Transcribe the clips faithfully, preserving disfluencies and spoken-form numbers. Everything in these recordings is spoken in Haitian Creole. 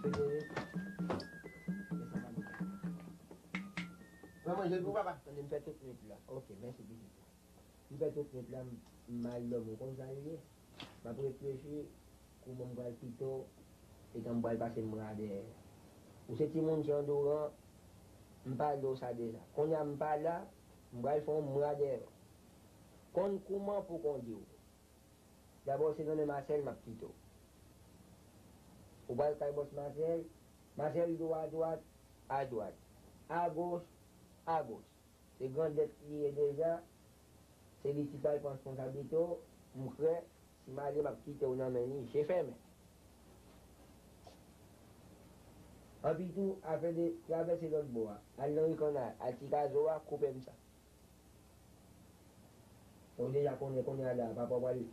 Mwen manje pou papa. Tande, m fè tout nwit la. Ok, mèsi pitit. M fè tout nwit la, m, m mal dòmi, ou konn sa l ye. M ap reflechi kouman m pral kite w, etan m pral pase m bra dèyè. Ou se timoun ki andoran, m pale w sa deja. Kounye a m pa la, m pral fè yon bra dèyè w. Konn kouman pou kondi w. Dabò, se nan men Masèl m ap kite w. Ou pral kay bòs Masèl, Masèl dwadwat, adwat, agoch, agoch. Se grandèt li ye deja, se li ki pral pran responsablite w, m kwè, si m ale, m ap kite w nan men li, je fèmen. Anpi tou, afè de travèse lòt bò a, al nan ri Kannal, al Ti Kazo a, koupe m sa. Ou deja konnen, kounye a la, papa w pral,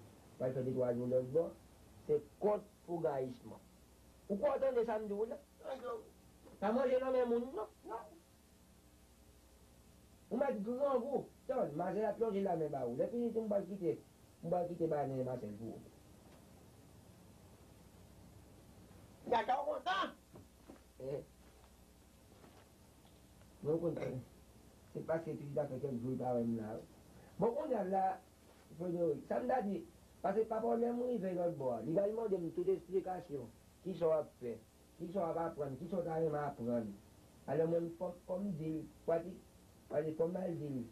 pral fè de twa jou lòt bò, se kont pou gayisman. Ou kwè w tande sa m di w la? Pa manje nan men moun, non, non. Ou mèt grangou. Tann, Masèl ap lonje lamen ba ou. Lè fini tou, m pral kite, m pral kite bagay nan men Masèl pou ou. Gade w kontan. Eh. Mwen kontan. Se paske ti Jida fè kèk jou l pa wè m la, wi. Bon, kounye a la, Frederick, sa m ta di, paske papa w lè m rive lòt bò a, li pral mande m tout esplikasyon, kisa w ap fè, kisa w ap aprann, kisa w ta renmen aprann. Alò mwen, fò, fò m di l, pratik, pratik, fò m al di l,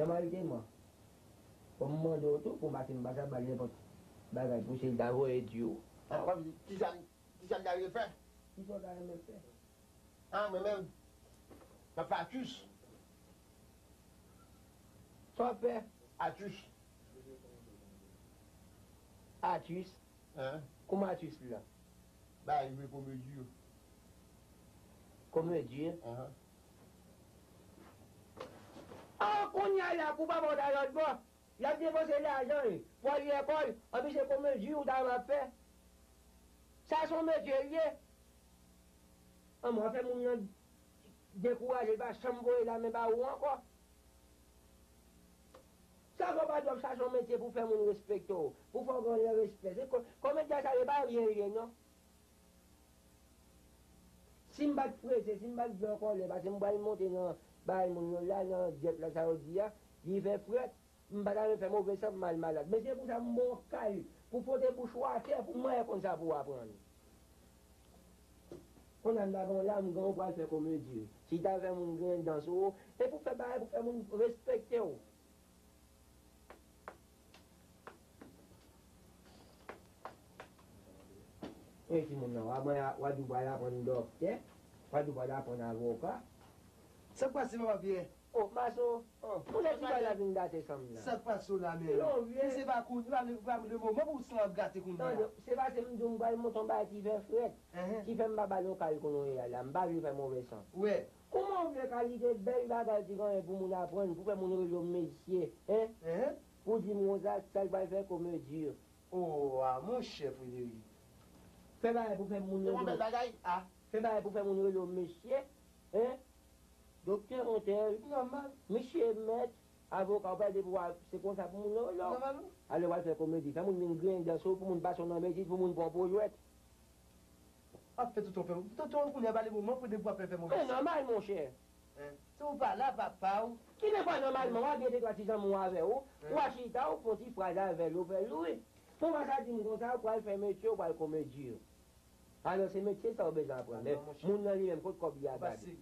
nòmaliteman, fò m mande w tou pou m pase m pa sa ba l nenpòt bagay pou si l ta voye di w. Ah, kòm kisa, kisa m ta vle fè? Kisa w ta renmen fè? Ah, mwen menm, m ap fè atis. Sa w ap fè? Atis. Atis? Hein? Kòman atis la? Bay jwe komedi. Komedi? Ahan. Ah, kounye a la, pou papa w ta lòt bò. L ap depanse lajan li pou al lekòl, anpi se komedi ou ta renmen ap fè. Sa se yon metye l ye. Anmò, w ap fè moun nan dekouraje, l pa janm voye lamen ba ou ankò. Sa fè w pa dwe ap chache yon metye pou fè moun respekte w, pou fè w gen yon respè. Se ko-, komedyen sa yo pa byen ye non. Si m pa t prese, si m pa t vle an kòlè, paske m pral monte nan bagay moun yo la, nan dyèt la, sa yo di a, li fè frèt, m pa ta renmen fè move san m al malad. Men se pou sa m ba w kal, pou pote bouch ou atè, pou m wè konn sa pou w aprann. Kounye a m ta gen w la, m gen w pral fè komedi. Si ta fè moun griyen dan sou ou, e pou fè bagay, pou fè moun respekte w. E timoun nan, w a, w a di w pral aprann dòktè, w a di w pral aprann avoka. Sa k pase, papa Pyè? Oh, Maso, oh, moun nan ti bagay la vin gate san m nan. Sa k pase w la menm? Non, vye. Se pa kounye a, pa le moman pou san ap gate kounye a. Tande, se paske m di w m pral monte yon bagay ki fè frèt, ki fè m pa ba l yon kal kounye a la. M pa vle fè move san. Wè. Kòman w vle kalite bèl bagay ki genyen pou moun aprann, pou fè moun rele w mesye, en? Pou di m konsa, sa l pral fè komedi. Oh, a, monchè Frederick. Fè bagay pou fè moun rele w. Se yon bèl bagay. A. Fè bagay pou fè moun rele w mesye, en? Doktè Montèl. Nòmal. Mesye mèt, avoka, w pral depi w a, se konsa pou moun rele w. Nòmal, wi. Alò w al fè komedi. Fè moun vin griyen dan sou ou, pou moun pase w nan betiz, pou moun pran w pou jwèt. W ap fè tonton fè. Tonton, kounye a pa le moman pou depi w ap fè, fè move san. Men nòmal, monchè. Hein? Si w pa la, papa w. Ki nenpòt nòmalman, w ap gen de twa ti zanmi w avè w, ou a chita, ou fè yon ti fraz avè l, ou fè l ri. Pou w pa sa di m konsa, ou pral fè metye, ou pral komedi. Alò, se metye sa w bezwen aprann. Men moun nan li menm, kot kòb li a gade?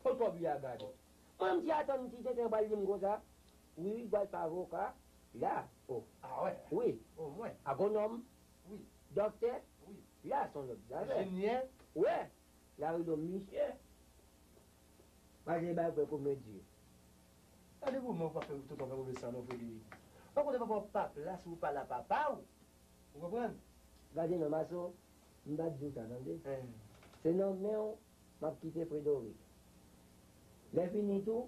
Kot kòb li a gade? Mwen, m di, atann, ti tenten pral di m konsa, wi, wi, pral fè avoka, la, o. A wè. Wi. O mwen. Agwonòm. Wi. Dòktè. Wi. La, se yon lòt zafè. Enjenyè. Wè. La rele w misye. Pa gen bagay pou fè komedi. Gade kòman w pa fè tonton fè move san non, Frederick. Ou konnen papa w pa plas ou pa la papa w. Ou konprann? Gade non, Maso, m pa t di w sa, tande. Se nan men w m ap kite Frederick. Lè fini tou,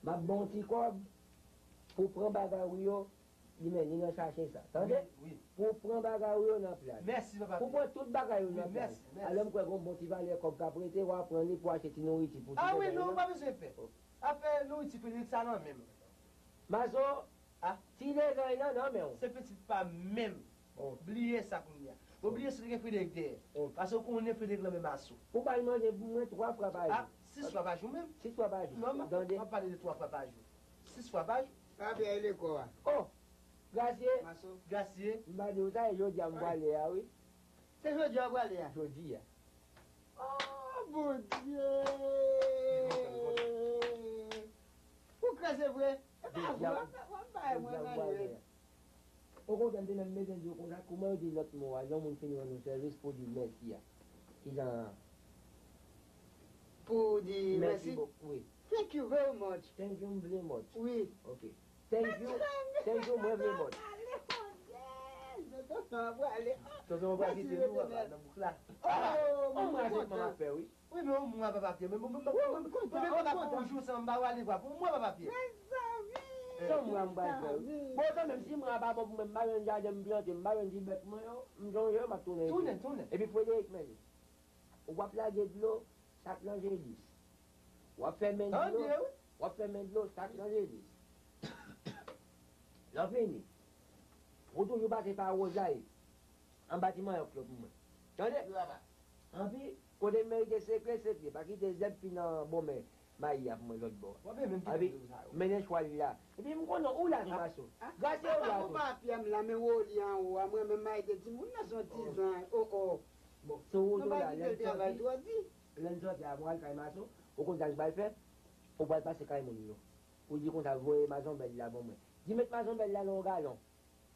m ap ba w ti kòb pou pran bagay ou yo, li menm, li nan sache sa. Tande? Wi, wi. Pou pran bagay ou yo nan plas. Mèsi, papa. Pou pran tout bagay ou nan plas. Wi, mèsi, mèsi. Alò, m kwè gen yon bon ti valè kòb k ap rete, w a pran li pou achte ti nouriti pou ti bebe yo. A wi, non, ou pa bezwen pè. Afè nouriti, Frederick, sa nan men m. Maso, a, ti legan nan, nan men w. Se pitit pa m menm. Bliye sa kounye a. Bon, bliye si te gen Frederick dèyè. Paske ou konnen Frederick nan menm aso. Ou bay manje pou mwen twa fwa pa jou. A, sis fwa pa jou menm? Sis fwa pa jou. Non, w ap pale de twa fwa pa jou. Sis fwa pa jou. Papye a rele kò a. Oh! Grasye! Maso. Grasye! M pa di w sa, e jodi a m pwale a, wi. Se jodi a w pwale a? Jodi a. Oh, Bondye! Ou kraze vre? E pa vre, w ap bay mwen manje. Okontrè, m te menm bezwen di w konsa, kouman yo di lòt mo a, lè yon moun fin rann ou sèvis pou w di mèsi a? Kijan? Pou w di mèsi? Mèsi bokou, wi. Thank you very much. Thank you very much. Wi. Ok. Thank you, thank you very much. Tonton, w pral kite nou nan bouk la. Oh, mwen mwen ap fè, wi. Wi, men yon mwa papa Pyè. Men mwen, mwen, mwen, mwen, mwen, mwen pa konn jou san m pa wale vwa pou mwen papa Pyè. Mezanmi! San mwa m pral fè wi. Bon, kanmenm, si mwa pa bon pou mwen, m pa jwenn jaden m plante, m pa jwenn ti bèt mwen yo, m sonje yo, m ap tounen epi. Tounen, tounen. Epi Frederick, men li. W ap lage dlo, sa k nan je lis. W ap fèmen dlo, w ap fèmen dlo, sa k nan je lis. Lè w fini, ou toujou pase pa Wozay, anba ti manyòk yo pou mwen. Tande? Anpi, kote m merite sekre, sekre. Pa kite zèb fin nan bon men mayi a pou mwen lòt bò a. Anpi, mennen chwal la. Epi m konnen ou la tou, Maso. Grasye ou la tou. Apa ou pa apye m la, men woli anwo a, mwen menm m arete timoun nan se yon ti zan. Oh, oh. Bon, se ou tou la, lè n sòti, lè n sòti a, m al kay Maso, ou konn sa n pral fè? Ou pral pase kay moun yo. Ou di konsa, voye mazonbèl la ban mwen. Di met mazonbèl la nan yon galon.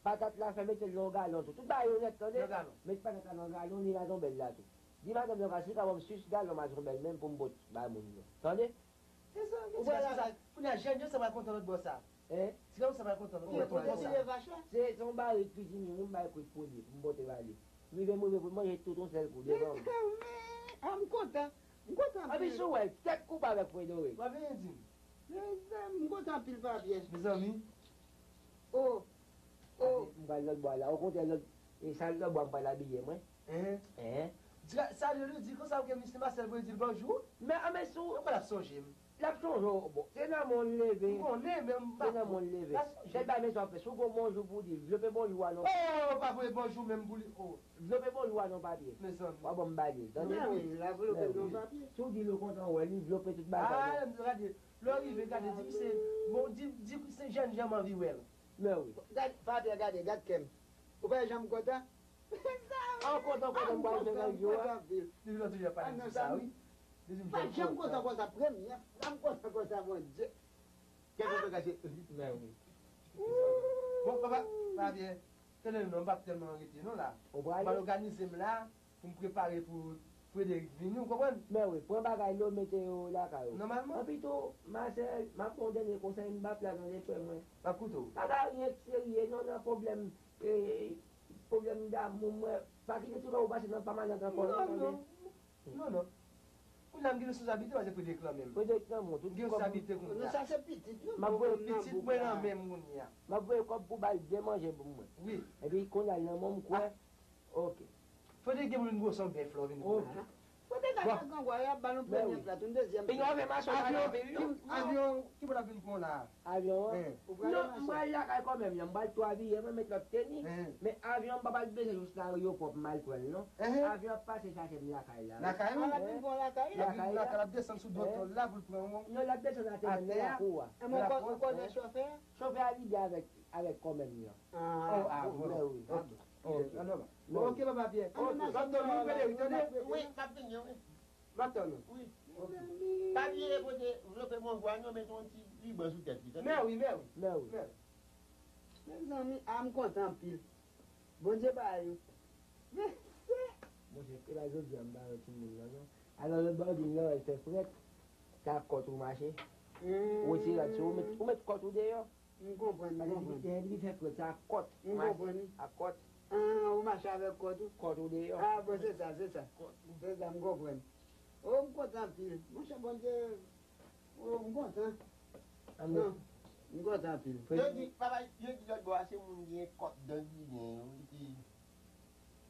Patat la fè mete l nan yon galon tou. Tout bagay yo nèt, tande. Met patat la nan yon galon, ni mazonbèl la tou. Di madanm nan ka, si l ka ban m sis galon mazonbèl menm pou m pot bay moun yo. Tande? Ou wè la, kounye a jèn yo sa pral kontan lòt bò sa. Ti gason sa pral kontan lòt bò sa. Se yon barik piti moun, m bay kwit pou li, pou m pote ba li. M rive, m rive pou l manje tout yon sèl kou devan m. Mezanmi, a m kontan. M kontan anpil. Epi si w wè, tèt koupe avèk Frederick. W ap vini di m. Mezanmi, m kontan anpil, Fabien. Mezanmi. Oh! Oh! M pral lòt bò a la. Okontrè, lòt, e sa lòt bò a m pral abiye mwen. Hein? Hein? Sa yo di konsa ke misye Marcel voye di l bonjou? Men, a, men si w. Ou pa t ap sonje m. L ap sonje w, bon. Se nan men w l leve. M konnen, men m pa. Se nan men w l leve. Sèl bagay, men sa w ap fè. Si w gen yon bonjou pou w di l, vlope bonjou a nan. Oh, pa voye bonjou menm pou li. Oh. Vlope bonjou a nan papye. Mezanmi. W a ban m ba li l, tande? Mezanmi, la vlope nan papye. Si w di l okontrè, w wè li vlope tout bagay la. Ah, gade, lè w rive, gade, di misye, bon, di, di se jèn jan m anvi wè l. Men wi. Gade, Fabien, gade, gad kè m. Ou pa janm kontan? An kontan, kontan, m pral fè nèg yo a. Depi lòt jou, y ap pale di sa, wi. Depi m jwenn kontan. Pa janm kontan konsa, premye fwa m kontan konsa, Bondye. Kèk moun fè kache. Men wi. Bon, papa, Fabien, tande non, m p ap tèlman rete non la. M pral òganize m la pou m prepare pou Frederick vini, ou konprann? Men wi, pran bagay yo, mete yo lakay ou. Nòmalman. Anpi tou, Marcel, m ap ba w dènye konsèy, m p ap la tande frè mwen. M ap koute w. Pa bay anyen k serye non nan pwoblèm, e, pwoblèm damou mwen. Pa kite ti kò w pase nan pa malant ankò non, tande. Non, non. Kounye a m gen responsablite paske Frederick lan men m. Frederick lan men w, tout kòb. M gen responsablite kounye a. Non, sa se pitit, non? M ap voye pitit mwen lan men m kounye a. M ap voye kòb pou ba l byen manje pou mwen. Wi. Epi kounye a l nan men w, m kwè. Ok. Frederick gen pou l vin gwosè yon bèf lè w vin kounye a. Frederick ak grangwa yo ap ba nou premye plat, yon dezyèm plat. Avyon, avyon, ki pou l ap vin pran w la a? Avyon an? Non, m pral lakay kòmè m nan, m pral tou abiye, mwen met lòt teni. Men avyon an m pa pral bezwen jis nan ayewopò pou m al pran l non. Avyon an ap pase chache m lakay la wi. Lakay ou? A, l ap vin pran w lakay? Lakay la. L ap desann sou do tòl la pou l pran w. Non, l ap desann atè menm nan lakou a. Ou konnen chofè a? Chofè a lide avèk, avèk kòmè m nan. Ah, ah, bon. Ok. Ok, papa Pyè. Ok, m ap tann ou, Frederick, tande? Wi, m ap vini, wi. M ap tann ou. Wi. Ok. Pa bliye pote vlope mango a, non, mete yon ti riban sou tèt li, tande? Mèwi, mèwi. Mèwi. Mezanmi, a m kontan anpil. Bondye ba yo. Mesye! Monchè, e pa jodi a m pa wè timoun nan, non. Alò, lòt bò, w di m lè w wè l fè frèt, se ak kòt ou mache. Ou retire rad sou ou, ou met, ou met kòt ou deyò. M konprann, m konprann. Paske depi, depi fè frèt, se ak kòt. M konprann. Ak kòt. Ah, ou mache avèk kòt ou? Kòt ou deyò. Ah, bon, se sa, se sa. Kòt ou. Se sa, m konprann. Oh, m kontan anpil. Monchè, Bondye, oh, m kontan. Non, m kontan anpil. Yo di, papa, yo di lòt bò a, se moun ki gen kòt dan ki gen yo, ki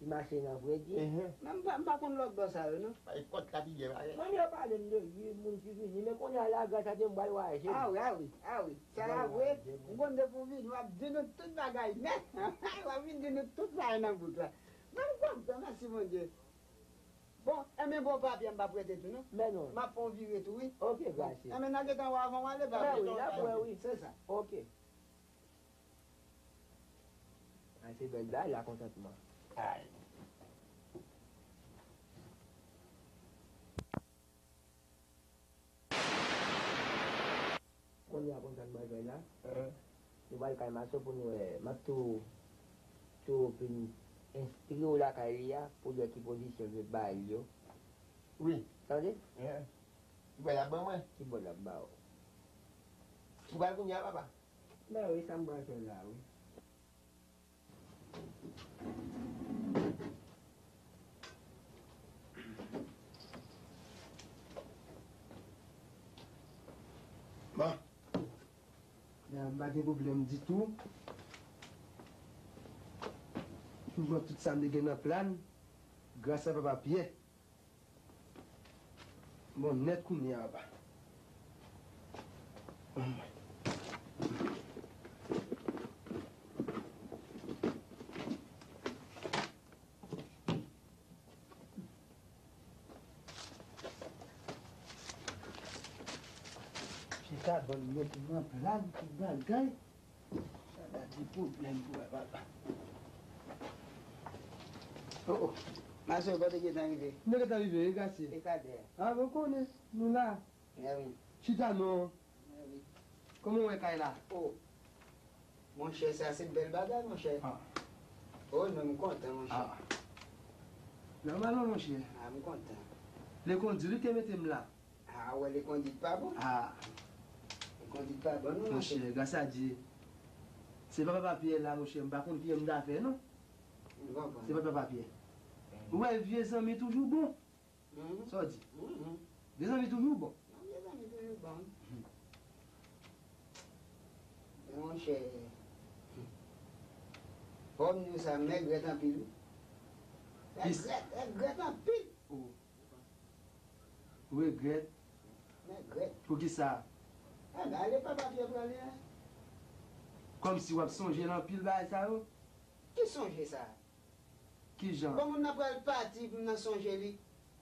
Li mache nan fredi. Enhen. Men m pa, m pa konn lòt bò sa yo, non. E kòt la ki gen bagay. Manmi yo pale m de ui, moun ki vini, men kounye a la, gras a Dye, m pral vwayaje. A wi, a wi, a wi. Sa a vre, m konn depi w vini, w ap di nou tout bagay nèt. W ap vin di nou tout bagay nan bouk la. Men m kontan, mèsi Bondye. Bon, enben bon papye m pa prete tou, non. Men non. M ap fè yon vire tou, wi. Ok, gras. Enben n a gentan wè avan w ale, papye. Men wi, n ap wè, wi. Se sa. Ok. Ay, se bèl bagay la, kontantman. Ay. Kounye a kontan bagay la. Enhen. Nou pral kay Maso pou nou wè. M ap tou, tou vin enskri w lakay li a pou lè ki pozisyon l vle ba l yo. Wi. Tande? Enhen. Ki bò l ap ban mwen? Ki bò l ap ba w? Ou pral kounye a, papa? Mè wi, sa m pral fè la, wi. Bon. Nan, m pa gen pwoblèm ditou. M pran tout sa m te gen nan plan, gras a Papa Pyè. Bon nèt kounye a, papa. Chita, bon, mwen te nan plan tout bagay. Sa pa ti pwoblèm pou wè papa. Oh, oh. Maso, kote gentan rive? Nou gentan rive, wi, Grasye. E kadè? A, bon, konnen, nou la. Mèwi. Chita non. Mèwi. Kòman w wè kay la? Oh. Monchè, sa se bèl bagay, monchè. A. Oh, non, m kontan, monchè. A. Nòmal, non, monchè. A, m kontan. Lekondi, li te mete m la. A, wè, lekondit pa bon. A. Lekondit pa bon, non, monchè. Monchè, gras a Dye. Se pa Papa Pyè la, monchè, m pa konn kijan m ta fè, non. M konprann. Se pa Papa Pyè. Ou wè, vye zanmi toujou bon. Mhm. Sa w di? Mhm. Vye zanmi toujou bon. Non, vye zanmi toujou bon. Mhm. Men monchè, òm nou sa mègrèt anpil, wi. Mègrèt, mègrèt anpil. Oh. Regrèt? Mègrèt. Poukisa? Enben, ale Papa Pyè prale a. Kòmsi w ap sonje nan anpil bagay sa yo? Ki sonje sa? Kijan? Bon, moun nan pral pati pou m nan sonje li.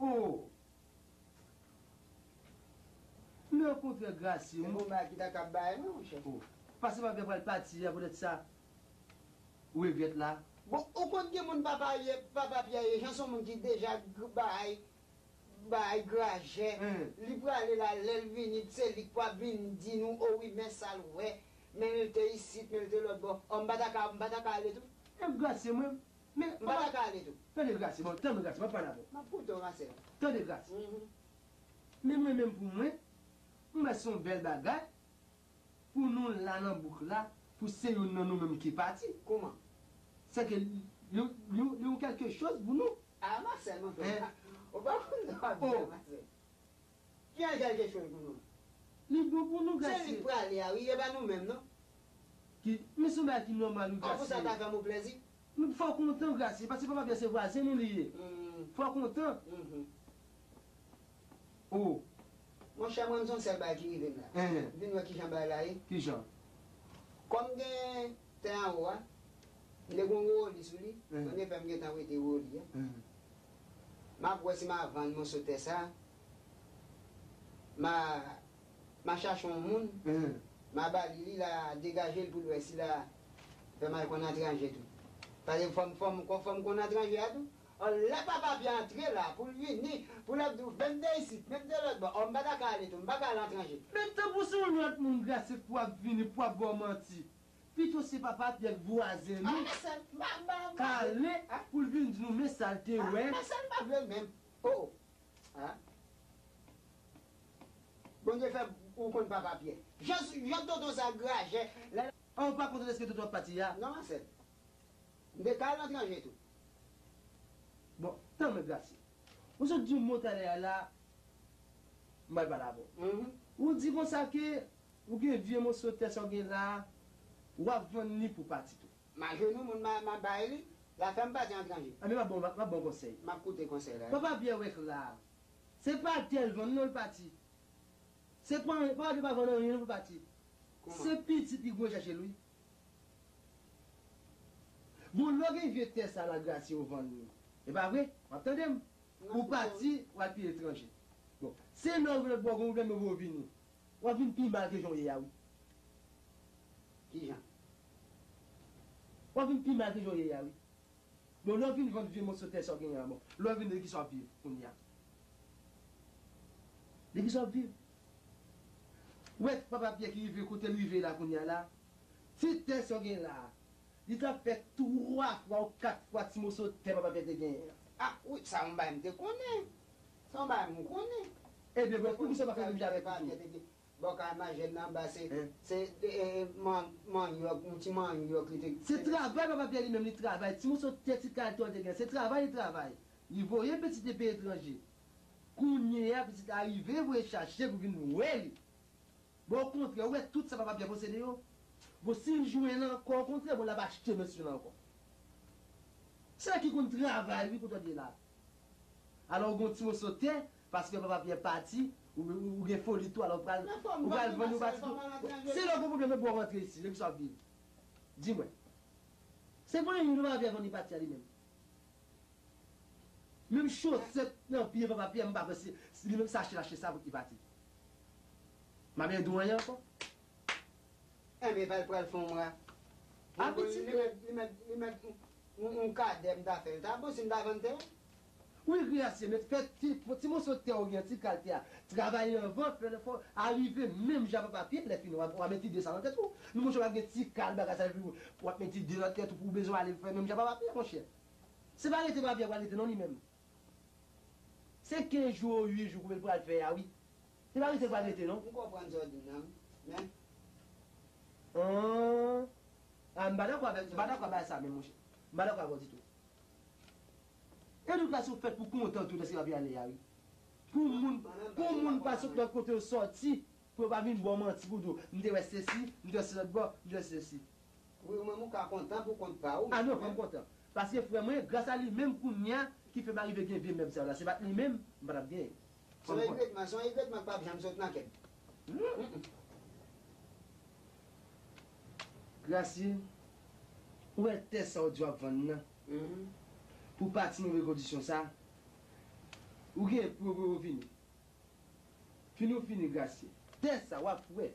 Oh! Men okontrè, Grasye, se yon bagay ki ta ka bay, non, monchè. Oh. Paske Papa Pyè pral pati a, poutèt sa, ou regrèt la. Bon, ou konn gen moun Papa Pyè, Papa Pyè ye, jan se yon moun ki deja g-, bay bay grajè. Li prale la, lè l vini, se li k pral vin di nou, o wi, men sa l wè, men l te isit, men l te lòt bò. Ò, m pa ta ka, m pa ta ka ale tou? E Grasye, mwen, men m pa ta ka ale tou. Tande, Grasye, bon, tande, Grasye, m ap pale avè w. M ap koute w, Masèl. Tande, Grasye. Mhm. Men mwen menm pou mwen, m wè se yon bèl bagay. Pou nou la nan bouk la, pou se youn nan nou menm ki pati. Kouman? Sèke li, li, li, li yon kèlke choz pou nou. A, Masèl, monchè. Ou pa konn sa w ap di a, Masèl. Ki yon kèlke choz pou nou? Li bon pou nou, Grasye. Se li k prale a, wi, e pa nou menm, non. Ki, men se yon bagay ki nòmal, wi, Grasye. An, pou sa ta fè m yon plèzi. Nou fò kontan, Grasye, paske Papa Pyè se vwazen nou li ye. Fò kontan. Oh. Monchè, mwen, m se yon sèl bagay ki rive m la. Vin wè kijan bagay la ye. Kijan? Kòm gen tè anwo a, m te gon woli sou li, konnen fè m gentan wete woli a. M ap wè si m a vann moso tè sa. M a M a chache yon moun, m a ba li li, l a degaje l pou l wè si l a fè m al konn etranje tou. Paske fò m, fò m, fò m konn etranje a tou. Ò, lè Papa Pyè antre la, pou l vini, pou l ap di w, men m te isit, men m te lòt bò, ò, m pa ta ka ale tou, m pa ka al etranje. Men tanpri se yon lòt moun, Grasye, k pou ap vini, pou ap ba w manti. Pito se Papa Pyè k vwazen nou, k ale pou l vin di nou, men sa l te wè. Masèl, m pa vle l menm. Oh, oh. A? Bondye fè ou konn Papa Pyè. Jan, jan tonton sa grajè, lè... A, ou pa kontan dèske tonton ap pati a? Non, Masèl. M te ka al etranje tou. Bon, tanmen, Grasye. Ou sot di yon mo talè a la, m pral pale avè w. Ou di konsa ke ou gen vye moso tè sa w gen la, w ap vann li pou pati tou. M a jwenn yon moun, m a, m a bay li. L ap fè m pati an tranje. Anben m ap ba w, m ap ba w konsèy. M ap koute konsèy la. Papa Pyè wè k la. Se pa tè l vann non l pati. Se pa, pa, pa vann anyen non pou pati. Kòman? Se pitit li gwo chache l wi. Bon, lè w gen vye tè sa la Grasye ou vann li. E pa vre? W ap tande m? Ou pati, w al pi etranje. Bon, se lè w vle bò gon pwoblèm ou vini. W ap vin pi mal ke jan w ye a wi. Kijan? W ap vin pi mal ke jan w ye a wi. Bon, lè w vin vann vye moso tè sa w genyen an, bon, lè w vin de kisa w ap viv kounye a? De kisa w ap viv? Ou wè papa Pyè ki rive kote l rive la kounye a la, ti tè sa w gen la a, li t ap fè twa fwa ou kat fwa ti moso tè papa Pyè te genyen an. A, wi, sa yon bagay m te konnen. Sa yon bagay m konnen. Ebyen, bon, poukisa w pa fè menm jan avèk li tou? Bò kay majè nan anba se, se, e, e, man-, manyòk, yon ti manyòk li te. Se travay papa Pyè li menm li travay. Ti moso tè ti kal tè w te gen, se travay li travay. Li voye pitit li peyi etranje. Kounye a, pitit la rive voye chache pou vin wè li. Bon, okontrè, ou wè tout sa papa Pyè posede yo? Bon, si l jwenn ankò, okontrè, bon, l ap achte mesye l ankò. Se nèg ki konn travay, wi, kote w ye la. Alò, ou gon ti moso tè, paske papa Pyè pati, ou, ou, ou gen foli tou, alò ou pral, ou pral vann, ou pati tou. Se lè w gon pwoblèm, men pou w rantre isi, lè ki sa w ap viv. Di mwen. Se pou yon papa Pyè vann li pati a li menm. Menm chosèt nan pye papa Pyè, m pa kwè si, si li menm sa achte, l achte sa pou li pati. M pa bezwen di w anyen ankò. Enben, pa l pral fè yon mwa. Li mèt, li mèt, li mèt yon, yon kadè m ta fè l. Ta bon si m ta vann tè a. Wi, Grasye, men fè ti, ti moso tè ou gen, ti kal tè a. Travay anvan, fè lefò, arive menm jan papa Pyè, lè fini, w a, w a met ide sa nan tèt ou. Men monchè, w ap gen ti kal bagay sa, epi w ap met ide nan tèt ou pou w bezwen ale fè menm jan papa Pyè, monchè. Se pa rete papa Pyè pral rete non li menm. Se kenz jou ou uit jou kote l pral fè a wi. Se pa rete l pral rete non. M konprann sa w di m nan, men. An. A, m pa dakò avèk, m pa dakò avèk sa menm, monchè. M pa dakò avè w ditou. Edikasyon fèt pou kontan tout lè se ap ale a wi. Pou moun, pou moun pa sot lòt kote yo sòti, pou yo pa vin ba w manti pou di w, m te wè sesi, m te wè se lòt bò, m te wè sesi. Wi, ou menm ou ka kontan pou kont pa ou. A non, fò m kontan. Paske frè mwen, gras a li menm kounye a ki fè m arive gen vye mèb sa yo la. Se pa t li menm, m pa t ap genyen. Fò m kontan. Se yon egretman, se yon egretman k p ap janm sot nan kè m. Grasye, ou wè tè sa w di w ap vann nan? Pou pati nan move kondisyon sa, ou gen pou ou vini. Fini ou fini, Grasye. Tè sa, w ap wè.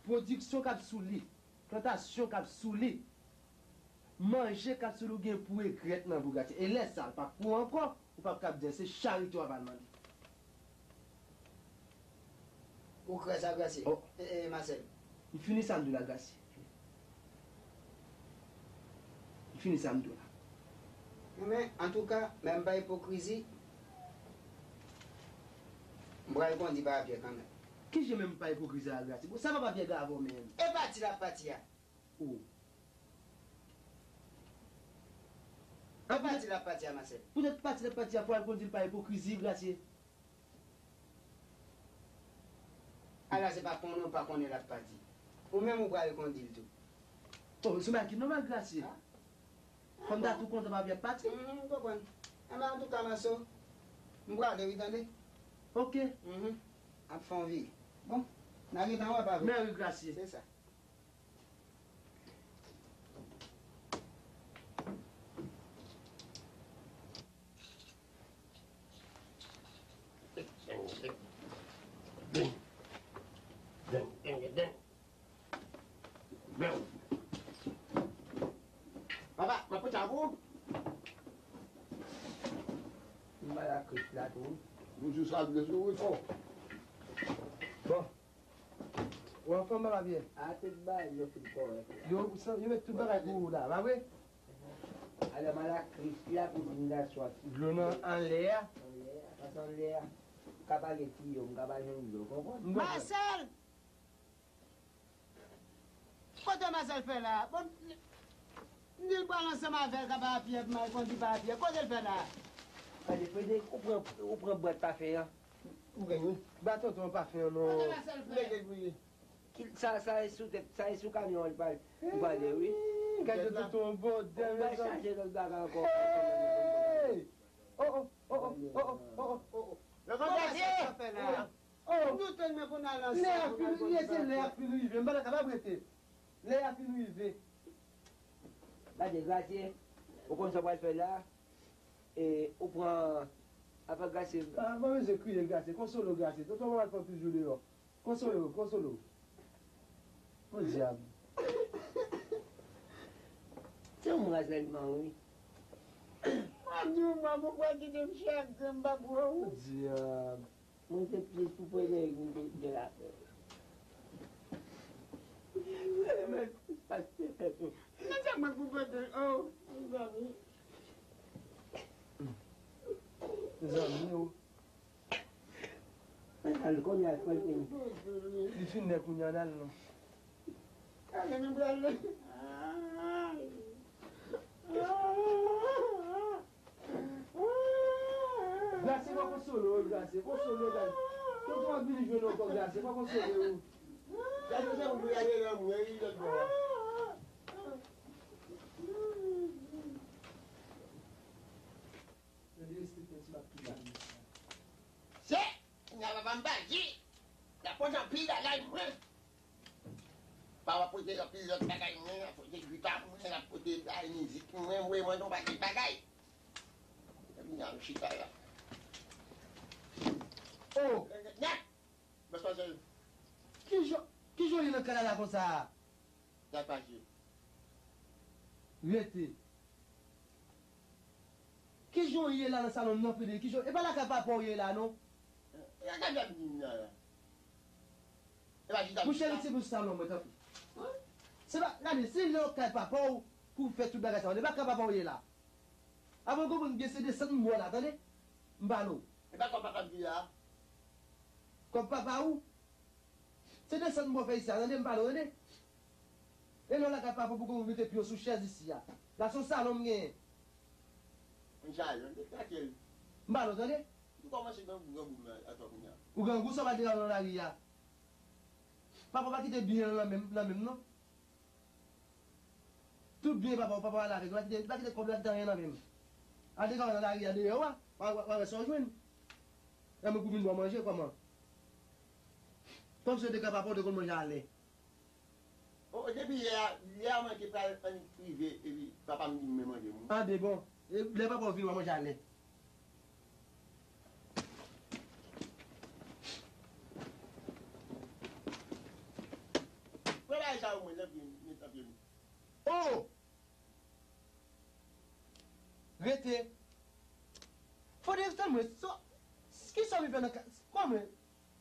Pwodiksyon k ap sou li. Plantasyon k ap sou li. Manje k ap sou li, ou gen pou regrèt nan vi w, Grasye. E lè sa, l p ap pou ou ankò, ou p ap kab di l, se charite w ap al mande. Ou kwè sa, Grasye? E, e, Masèl? M fini sa m di w la, Grasye. M fini sa m di w la. Men, antouka, menm pa ipokrizi, m pral kondi papa Pyè kanmenm. Kijan menm pa ipokrizi a, Grasye? Bon, sa papa Pyè gen avè w menm? E pati l ap pati a. O. E pati l ap pati a, Masèl. Poutèt pati l ap pati a, fò w al kondi l pa ipokrizi, Grasye. Ala se pa konnen w pa konnen l ap pati. Ou menm ou pral kondi l tou. O, se bagay ki nòmal, Grasye. Fò m ta tou kontan papa Pyè ap pati. M konprann. Enben, antouka, Maso, m prale wi, tande. Oke. M ap fè yon vire. Bon, n a gentan wè pa vre. Mèsi, Grasye. Se sa. Papa, m ap pote sa pou ou. M ba la Kris la tou. Bonjou, sa adrès ou wi. O. Bon. Ou anfòm, papa Pyè? A, tout bagay yo fin kòrèk la. Yo, yo met tout bagay pou ou la, pa vre? Alò, m al ak Kris la pou vin nan swa. Dlo nan anlè a. Anlè a, pase anlè a. M ka pa gen tiyo, m ka pa jwenn dlo, konprann? M konprann. Masèl! Kote Masèl fè la? Bon, m di l pral ansanm avè l ka papa Pyè, m al kondi papa Pyè. Kote l fè la? Gade, Frederick, ou pran, ou pran bwat pafen an. Ou gen wi. Ba tonton pafen an non. Kote Masèl fè? Ki, sa, sa e sou tèt, sa e sou kamyon an li pral, li pral ye wi. Gade yo tout yon bòdèl, mezanmi. Hey! Oh, oh, oh, oh, oh, oh, oh, oh, oh. Lè konn sa fè la. Oh! M doute men pou n al ansanm. Lè a fin, lè se lè a fin rive. M pa ta kapab rete. Lè a fin rive. Gade, Gratien, ou konn sa w pral fè la? E ou pran afè Gratien. Ah, mwen bezwen kriye Gratien. Konsole w, Gratien. Tonton, mwen al fè yon ti jou deyò. Konsole w, konsole w. Podyab. Se yon mraz sèlman, wi. Mwen di w, mwen, ou pral kite m chagren, m p ap wè w. Podyab. Mwen se plis pou pwene m te de lapè. Men sa mwen pou pwene, oh, mezanmi. Mezanmi, oh. Al kounye a, al kounye a. Li fin lè kounye a, al non. Ale, nou prale. Gratien, pa konsole w, Gratien. Konsole w, Gratien. Tonton ap vini jwenn ou ankò, Gratien. Pa konsole w. Gade, gade, gade, gade, gade, lòt bò a. Gade respekte ti bak ki la. Se, kounye a papa m pa di. N ap pote anpil bagay mwen. Papa pote anpil lòt bagay mwen, l ap pote gita mwen, l ap pote bagay mizik mwen, voye mande yon pakèt bagay. Epi n al chita la. Oh! Nèt! Bòs Marcel. Kijan, kijan w ye nan kay la konsa? Sa k pase? Rete. Kijan w ye la nan salon m nan, Frederic? Kijan, e pa lakay papa w ye la, non? E lakay papa m la. E pa chita. Monchè, retire bous salon mwen, tanpri. Se pa, gade, se nan kay papa w pou w fè tout bagay sa yo. E pa kay papa w ye la. Avan w konprann byen, se desann m ba w la, tande? M ba l ou. E pa kòb papa m ki la. Kòb papa ou? Se desann m ba w fè isi a, tande? M ba l ou, tande? E lè w lakay papa w, poko mete pye w sou chèz isi a. La se yon salon m genyen. Yon salon, de katye l. M ba l ou, tande? M kòmanse grangou, grangou m nan atò kounye a. Ou grangou, sa w pa degaje w nan lari a. Papa w pa kite byen an nan men m, nan men m, non. Tout byen papa w, papa w ale avèk li, pa kite, pa kite kòb la, kite anyen nan men m. Al degaje w nan lari a, deyò a, w a, w a, w a wè sa w jwenn. Nan men pou vin ba w manje, kòman? Kòmsi w te ka papa w, w te konn manje alè. Oh, depi yè a, yè a mwen te pral annik rive, epi papa m di m men manje m wi. Ah, ben bon. E lè papa w vini, w a manje alè. Pran bagay sa yo mwen, nan pye m, met nan pye m. Oh! Rete. Fò de tan mwen, sa, kisa w vin fè nan ka, kòman?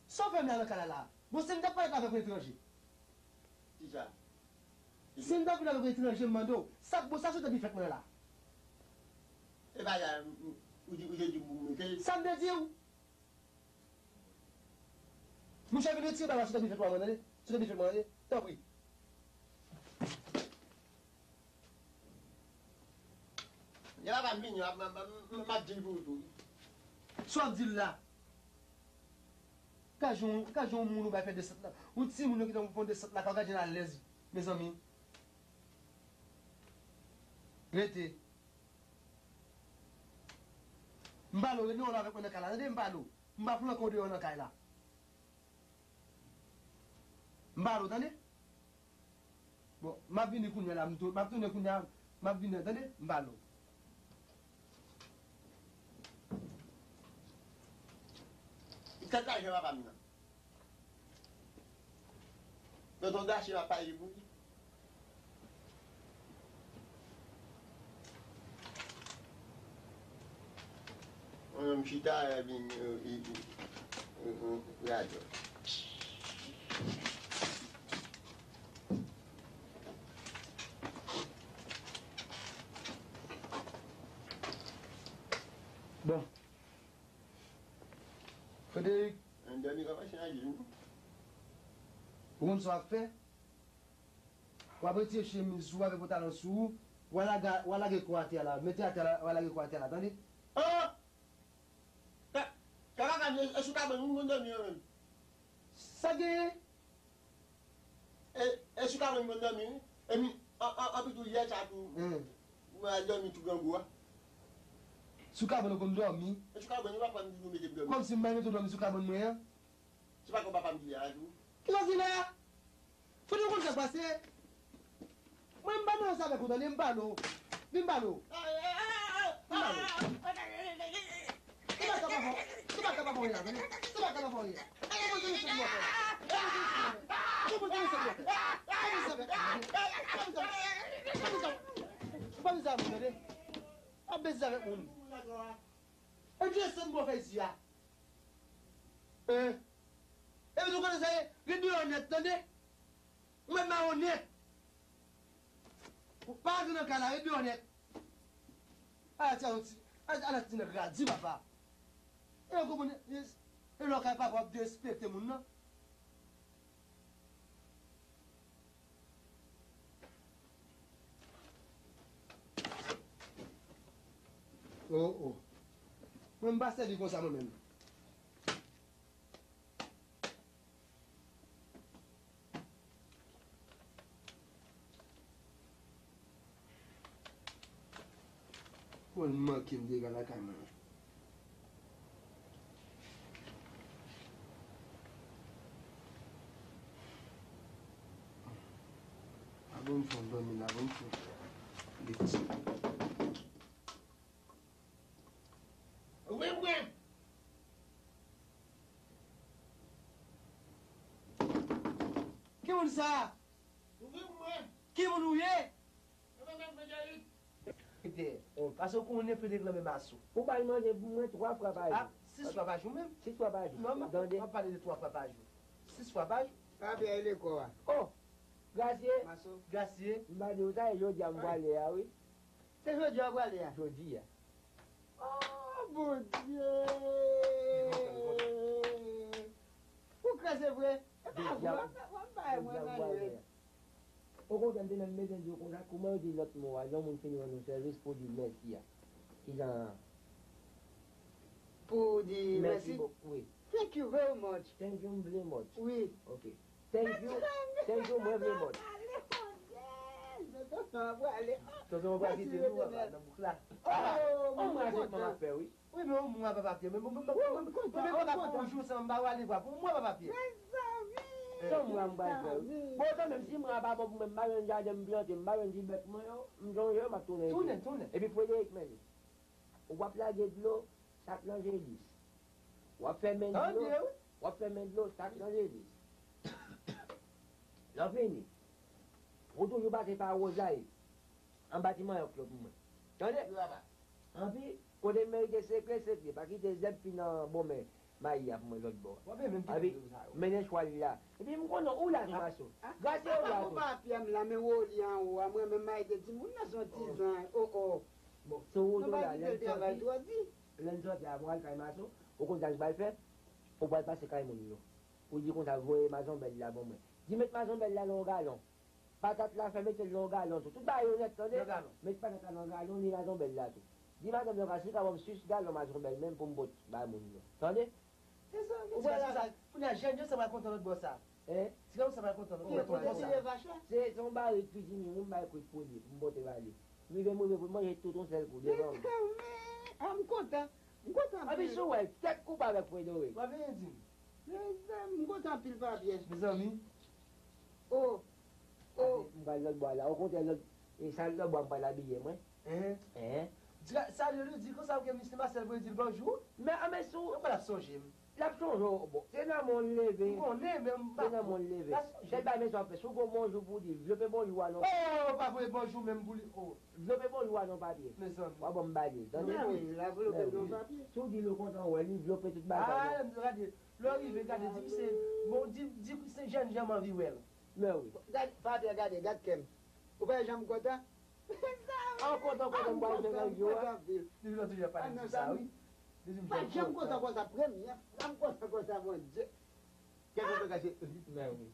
Sa w fè m la nan kay la la? Bon, si m t ap pale avèk yon etranje. Kisa? Si m t ap vin avèk yon etranje, m mande w, sa k bon, sa sot ap vin fèt mwen la? E pa la, ou di, ou te di pou mete. Sa m te di w? Monchè, vin retire bagay sot ap vin fèt mwen, tande? Sot ap vin fèt mwen, tande? Tanpri. Lè papa m vini, m ap, m ap, m ap, m ap di l pou ou tou. Sa w ap di l la? Gad jan, gad jan yon moun ou bay fè desant la. Yon timoun yo gentan fè yon desant la, gad jan l alèz, mezanmi. Rete. M ba l ou, rete non avèk mwen nan kay la, tande? M ba l ou. M pa flanke w deyò nan kay la. M ba l ou, tande? Bon, m ap vini kounye a la, m tou, m ap tounen kounye a, m ap vini, tande? M ba l ou. Kèk lajan papa m nan. Tonton Dachi ap pale pou li. Mwen menm chita, epi, e, e, e, e, radyo. Bon. Frederic. Ann dòmi kòmanse nan jil nou. Ou konn sa w ap fè? W ap retire chemiz ou avèk pantalon sou ou, w a lage, w a lage kò atè a la, mete atè a la, w a lage kò atè a la, tande? Oh! Ka, ka, ka, ka, e sou kabann moun konn dòmi yo menm. Sa genyen? E, e sou kabann moun konn dòmi, wi. Epi, An, an, anpi tou, yè sa tou, hmm, mwen al dòmi sou grangou a. Sou kabann ou konn dòmi? E sou kabann, ou pa konn di nou mete m dòmi. Kòmsi m bay mete w dòmi sou kabann mwen an? Se pa kon papa m ki la a tou. Ki sa w di la? Fò nou konn sa k pase. Mwen, m pa nan sa avèk ou, tande, m pa non. Vin m pa non. Vin m pa non. Se pa ka pa fò, se pa ka pa fò, tande. Se pa ka pa fò. Ou pa bezwen se mwen. Ou pa bezwen se mwen. Ou pa bezwen se mwen. Ou pa bezwen avèk moun, tande. Ou pa bezwen avèk moun. E desann bò fè isi a. Hein? Epi nou konnen sa ye, ret deyò nèt, tande? Ou mèt mawon nèt. Ou pa rantre nan kay la, ret deyò nèt. Ala ti, ala ti, ala ti nèg radi, papa. E yo konprann, e, e lè w kay papa w ap derespekte moun nan. Oh, oh. Mwen, m pa sèvi konsa mwen menm. Mwen, m manke m dega lakay mwen. A bon, m fè yon dòmi la, bon, m fè yon leti. Ouvri pou mwen. Ki moun sa? Ouvri pou mwen. Ki moun ou ye? Mwen menm, Frederick. Pase ou konnen Frederick lan menm asou. Ou bay manje pou mwen twa fwa pa jou. Ah, sis fwa pa jou menm? Sis fwa pa jou. Non, m ap, tande, m ap pale de twa fwa pa jou. Sis fwa pa jou. Papye e lekò a. Oh! Grasye. Maso. Grasye. M pa di w sa, e jodi a m prale a, wi. Se jodi a w prale a? Jodi a. Oh, Bondye! Ou kraze vre? E pa vre, w ap, w ap bay mwen manje. Okontrè, m te menm bezwen di w konsa, kouman yo di lòt mo a, lè yon moun fini rann ou sèvis pou w di mèsi a? Kijan? Pou w di mèsi? Mèsi bòkò, wi. Thank you very much. Thank you very much. Wi. Ok. Thank you. Thank you very much. Tonton, mwen pral kite nou, papa, nan bouk la. Oh, mwen kontan. Wi, men yon mwa, papa Pyè. Men, men, men, men, men, men, papa, pou yon jou san m pa wale, papa. Pou yon mwa, papa Pyè. Mezanmi! San mwa m pral fè, wi. Bon, kanmenm, si mwa a pa bon pou mwen, m pa jwenn jaden m plante, m pa jwenn ti bèt mwen yo, m sonje yo, m ap tounen. Tounen, tounen. Epi Frederick, men, w ap lage dlo, sak lanjelis. W ap fèmen dlo, w ap fèmen dlo, sak lanjelis. Lè w fini, ou toujou pase pa Wozay, anba ti manyòk yo pou mwen. Tande? Wi, papa. Anpi, kote m merite sekle, sekle. Pa kite zèb fin nan bon men mayi a pou mwen lòt bò a. Anpi, mennen chwal la. Epi m konnen ou la tou, Maso. Grasye ou la tou. Papa, papa, papye m la, men Woli anwo a, mwen menm m arete timoun nan se yon ti zan. Oh, oh. Bon, se wozo la, lè l sòti, lè l sòti a, mwen al kay Maso, ou konn sa l pral fè? Ou pral pase kay moun yo. Ou di konsa, voye mazonbèl la ban mwen. Di met mazonbèl la nan yon galon. Patat la, fè mete l nan yon galon tou. Tout bagay yo nèt, tande? Nan galon. Met patat la nan yon galon, ni mazonbèl la tou. Di madanm nan, si l ka ban m sis galon mazonbèl menm pou m pot bay moun yo. Tande? Mezanmi, ou wè la, kounye a jèn yo sa pral kontan lòt bò sa. Hein? Ti gason sa pral kontan lòt bò sa. Ou kontinye vach la? Se, se yon barik pitimi, wi, m bay kwit pou li, pou m pote ba li. Rive m rive pou l manje tout yon sèl kou devan m. Mezanmi, ah, m kontan. M kontan anpil. Anpi si w wè, tèt koupe avèk Frederick. W ap vini di m. Mezanmi, m kontan anpil, papye. Mezanmi. Oh. Oh. M pral lòt bò a la. Okontrè, lòt, e sa lòt bò a m pral abiye mwen. Hein? Hein? Di, salye li, di konsa ke misye Marcel voye di l bonjou. Men, a, men si w... Mwen kwè l ap sonje m. L ap sonje w, bon. Se nan men w l leve. M konnen, men m pa... Se nan men w l leve. L ap sonje m. Sèl bagay, men sa w ap fè. Si w gen yon bonjou pou w di, vlope bonjou a non. Oh, pa voye bonjou menm pou li, oh. Vlope bonjou a non papye. Mezanmi. W a ban m ba li, tande? Mezanmi, l a vlope non papye. Si w di l ou kontan wè li, vlope tout bagay non. Ah, lè m di, gade, lè w rive, gade, di misye, bon, di, di se jènjan m anvi wè l. Men wi. Gade, papye, gade, gad kè m. Ou pa janm kontan? An kontan, kontan, m pral fè nan yo a. Depi lòt jou a pale m di sa, wi. Li di m pa janm kontan konsa, premye fwa m kontan konsa, Bondye. Kèk moun te kache. Men wi.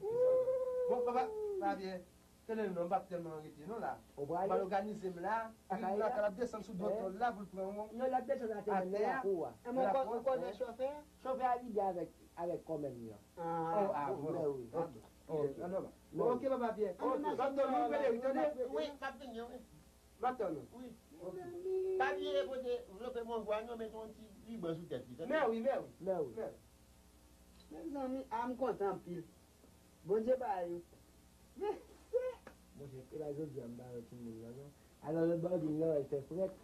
Bon, papa, pa byen. Tande non, m p ap tèlman rete non la. Ou prale? M al òganize m la. Epi m lakay la ap desann sou do tòl la pou l pran yon... Non, l ap desann atè nan lakou a. Ou konnen chofè a? Chofè a lide avèk, avèk kòmè m yo. Ah, ah, bon. Men wi. Ok. Ok. An nòmal. Bon, ok, papa Pyè. Ok. M ap tann ou, Frederic, tande? Wi, m ap vini, wi. M ap tann ou. Wi. Ok. Pa bliye pote, vlope mango a, nou met yon ti riban sou tèt li, tande? Mèwi, mèwi. Mèwi. Mèwi. Mezanmi, a m kontan anpil. Bondye ba yo. Mesye! Monchè, e pa jodi a m pa wè timoun nan, non. Alò, lòt bò di m nan, wè l fè frèt.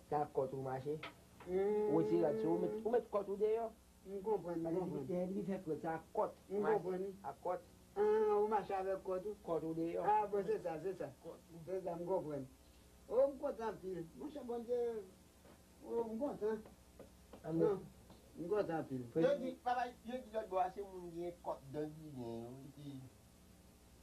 Se ak kòt ou mache. Hmm. Ou retire rad sou ou, ou met, ou met kòt ou deyò. M konprann, m konprann. Paske depi, depi fè frèt, se ak kòt ou mache. M konprann. Ak kòt. Ah, ou mache avèk kòt ou? Kòt ou deyò. Ah, bon, se sa, se sa. Kòt ou. Se sa, m konprann. Oh, m kontan anpil. Monchè, Bondye, oh, m kontan. Amen. Non, m kontan anpil. Yo di, papa, yo di lòt bò a, se moun ki gen kòt dan ki gen, wi, ki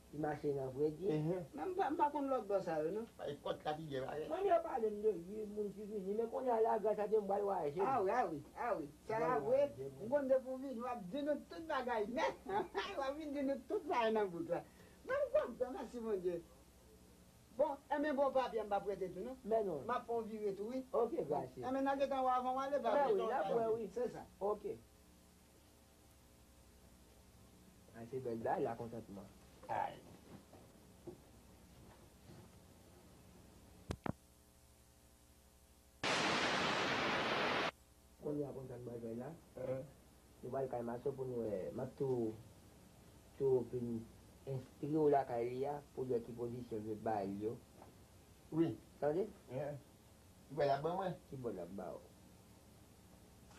Li mache nan fredi. Ehn. Men m pa, m pa konn lòt bò sa yo, non. E kòt la ki gen bagay. Manmi yo pale m de vi moun ki vini, men kounye a la, gras a Dye, m pral vwayaje. Ah wi, ah wi, ah wi. Sa a vre, m konn depi w vini, w ap di nou tout bagay nèt. W ap vin di nou tout bagay nan bouk la. Men m kontan, mèsi Bondye. Bon, enben bon papye a m p ap rete tou, non. Men non. M ap fè yon vire tou, wi. Ok, grasye. Enben n a gentan wè avan w ale, papye. Men wi, n ap wè, wi. Se sa. Ok. Ay, se bèl bagay la, kontantman. Ay. Kounye a kontan bagay la. Hein? Nou pral kay Maso pou nou wè. M ap tou, tou vin enskri w lakay li a pou l wè ki pozisyon l vle bay yo. Wi. Tande? Hein? Ki bò l ap ban mwen? Ki bò l ap ba w?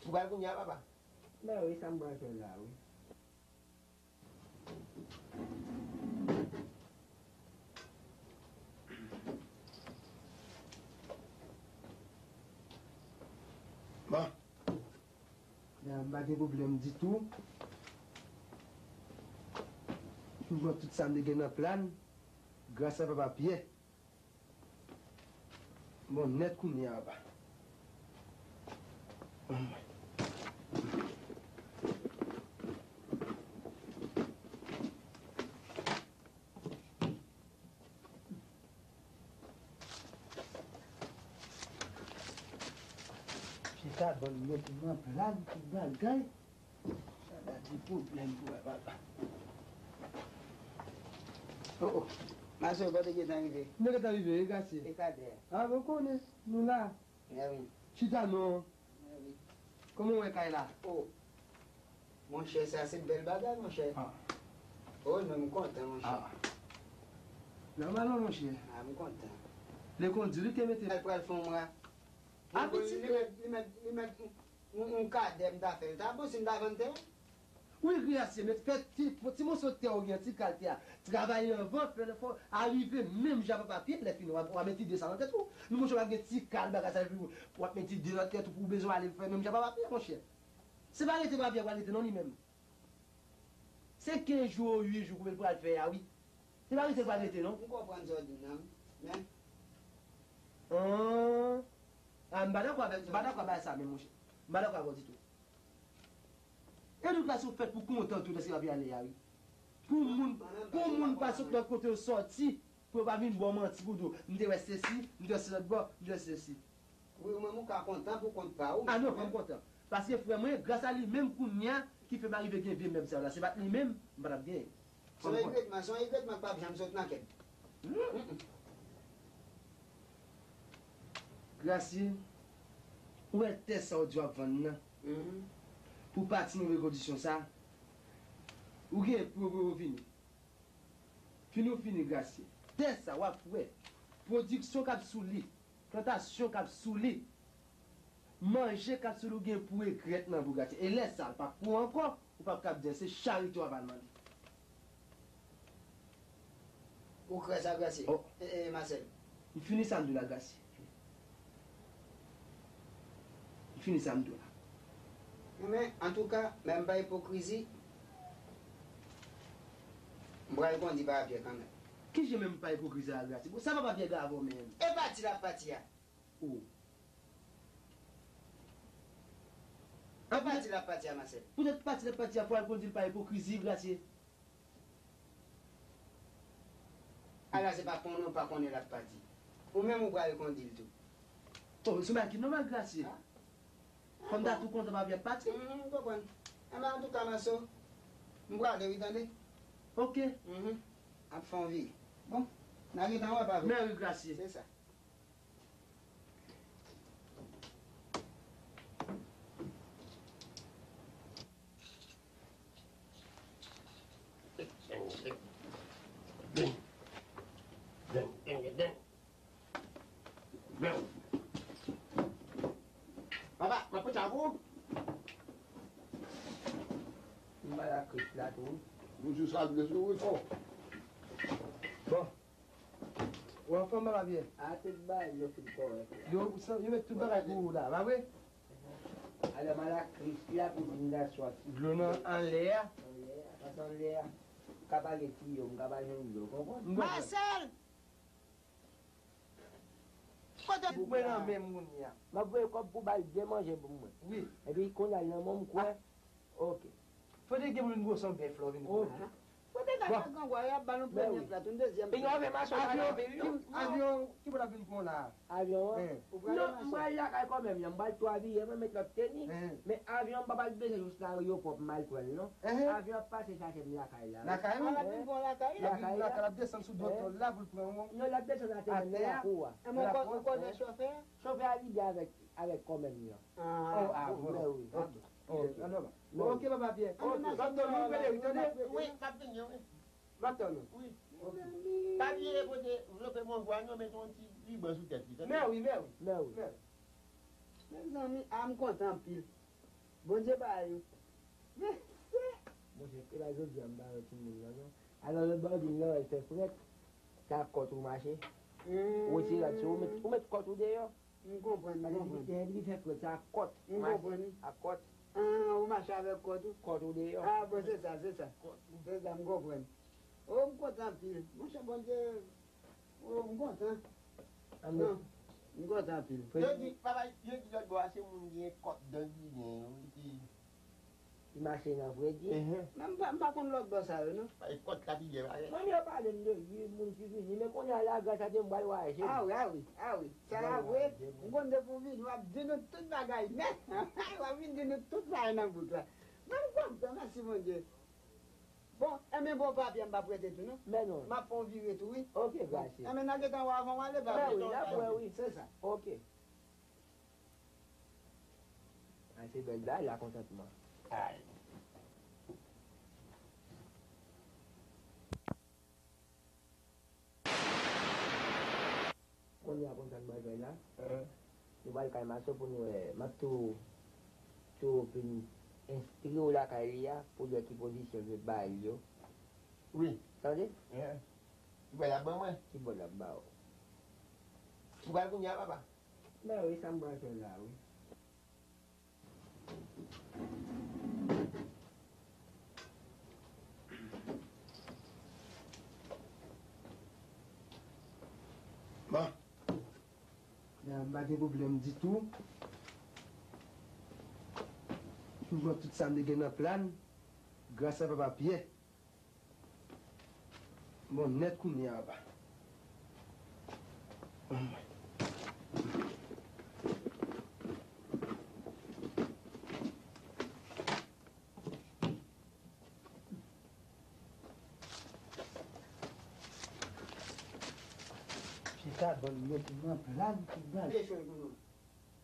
Ou pral kounye a, papa? Mèwi, sa m pral fè la, wi. Bon. Nan, m pa gen pwoblèm ditou. M pran tout sa m te gen nan plan, gras a papa Pyè. Bon nèt kounye a, papa. Chita, ban m mete nan plan tout bagay. Sa pa ti pwoblèm pou wè papa. Oh, oh. Maso, kote gentan rive? Nou gentan rive, wi, Grasye. E Kadè. Ah, bon, konnen, nou la. Mèwi. Chita non. Mèwi. Kòman w wè kay la? Oh. Monchè, sa se bèl bagay, monchè. Ah. Oh, non, m kontan, monchè. Ah. Nòmal, non, monchè. Ah, m kontan. Lekondi, li te mete. L pral fè yon mwa. Ah, pitit. Li mèt, li mèt, li mèt yon, yon kadè m ta fè. L ta bon si m ta vann tè. Wi, Grasye, men fè ti, ti moso tè ou gen, ti kal tè a. Travay anvan, fè lè fò, arive menm jan papa Pyè, lè fini, w a, w a met ide sa nan tèt ou. Nou monchè w ap gen ti kal bagay sa, epi w ap met ide nan tèt ou pou w bezwen ale fè menm jan papa Pyè, monchè. Se pa rete papa Pyè pral rete non li menm. Se kenz jou ou uit jou koube l pral fè a, wi. Se pa rete l pral rete non. M konprann sa w di m nan, men. An. A, m pa dakò avèk, m pa dakò avèk sa menm, monchè. M pa dakò avè w ditou. Edikasyon fèt pou kontan tout lè se ap ale a, wi. Pou moun, pou moun pa sot lòt kote yo sòti, pou yo pa vin ba w manti pou di w, m te wè sesi, m te wè se lòt bò, m te wè sesi. Wi, ou menm ou ka kontan pou kont pa ou. A non, fò m kontan. Paske frè mwen, gras a li menm kounye a, ki fè m arive gen vye mèb sa yo la. Se pa t li menm, m pa t ap genyen. Se yon egretman, se yon egretman k p ap janm sot nan kè m. Grasye, ou wè tè sa w di w ap vann nan? Pou pati nan kondisyon sa, ou gen pou yo vini. Fini ou fini, Grasye. Tè sa, w ap wè. Pwodiksyon k ap sou li. Plantasyon k ap sou li. Manje k ap sou li, ou gen pou regrèt nan vi w, Grasye. E lè sa, l p ap pou ankò, ou p ap kab di se charite w ap al mande. Ou kwè sa, Grasye? Oh. E, e, Masèl. M fini sa m di w la, Grasye. M fini sa m di w la. Men, antouka, menm pa ipokrizi, m pral kondi papa Pyè kanmenm. Kijan menm pa ipokrizi a, Grasye? Bon, sa papa Pyè gen avè w menm? E pati l ap pati a. Oh. E pati l ap pati a, Masèl. Poutèt pati l ap pati a, fò w al kondi l pa ipokrizi, Grasye. Ala se pa konnen w pa konnen l ap pati. Ou menm ou pral kondi l tou. Oh, se bagay ki nòmal, Grasye. Fò m ta tou kontan papa Pyè ap pati. M konprann. Enben, antouka, Maso, m prale wi, tande. Ok. Mhm. Ap fè yon vi. Bon, n a gentan wè pa vre. Mèri Grasye. Se sa. Papa, mwen pote sa pou ou. M ba la Kris la tou. Bonjou, sa vle sou wi fò. Bon. Ou anfòm, papa Pyè? A, tout bagay yo fin kòrèk la. Yo, yo met tout bagay pou ou la, pa vre? Alò, m al ak Kris la pou vin nan sòti. Dlo nan anlè a. Anlè a, pase anlè a. M ka pale ti yo, m ka pa jwenn dlo, konprann? M konprann. Marcel! Kote ou mwen nan men moun ya? M ap voye kòb pou bay byen manje pou mwen. Wi. Epi kounye a l nan men w, m kwè. Ok. Fò te gen moun gwo san bèf la, vin. Ok. Kote gad sa grangwa yo ap ba nou premye plat, yon dezyèm plat. Avyon, ki bò l ap vin pran la? Avyon an? Non, m pral lakay kòmè m, m pral tou abiye, mwen met lòt teni. Men avyon an m pa pral bezwen jis nan ayewopò pou m al pran l non. Avyon an ap pase chache m lakay la. Lakay ou? Lakay la. Lakay la. L ap desann sou do tòl la pou l pran ou. Non, l ap desann atè nan lakou a. Ou konnen chofè a? Chofè a lide avèk, avèk kòmè m nan. Ah, ah, bon. Ok. Bon, ok, papa Pyè. Wi, m ap vini wi. M ap tann ou. Wi. Ok. Pa bliye pote vlope mango a non, met yon ti riban sou tèt li, tande? Mèwi, mèwi. Mèwi. Mezanmi, a m kontan anpil. Bondye ba yo. Mesye! Monchè, e pa jodi a m pa wè timoun nan non. Alò lòt bò di m nan wè l fè frèt. Se ak kòt ou mache. Ou retire rad sou ou, ou met, ou met kòt ou deyò. M konprann, m konprann. Paske li fè frèt, se ak kòt. M konprann. Ak kòt. Ah, ou mache avèk kòt ou? Kòt ou deyò. Ah, bon, se sa, se sa. Se sa, m konprann. Oh, m kontan anpil. Monchè, Bondye, oh, m kontan. Non, m kontan anpil. Yo di, papa, yo di lòt bò a, se moun ki gen kòt dan ki gen yo, ki Li mache nan fredi. Men m pa, m pa konn lòt bò sa yo non. E kòt la ki gen bagay. Manmi yo pale m de ui, moun ki vini, men kounye a la gras a Dye m pral vwayaje. A wi, a wi, a wi. Sa a vre, m konn depi w vini, w ap di nou tout bagay nèt. W ap vin di nou tout bagay nan bouk la. Men m kontan, mèsi Bondye. Bon, enben bon papye m p ap rete tou non. Men non. M ap fè yon vire tou wi. Ok, grasye. Enben n a gentan wè avan w ale, papye. Men wi, n ap wè wi. Se sa. Ok. Ay, se bèl bagay la, kontantman. Ay. Kounye a kontan bagay la. Nou pral kay Maso pou nou wè. M ap tou, tou vin enskri w lakay li a pou l wè ki pozisyon l vle bay yo. Wi. Tande? Ki bò l ap ban mwen? Ki bò l ap ba w? Ou pral kounye a, papa? Mèwi, sa m pral fè la, wi. Bon. Men m pa gen pwoblèm ditou. M pran tout sa m te gen nan plan, gras a papa Pyè. Bon nèt kounye a, papa. Chita, bann nèt nan plan tout bagay.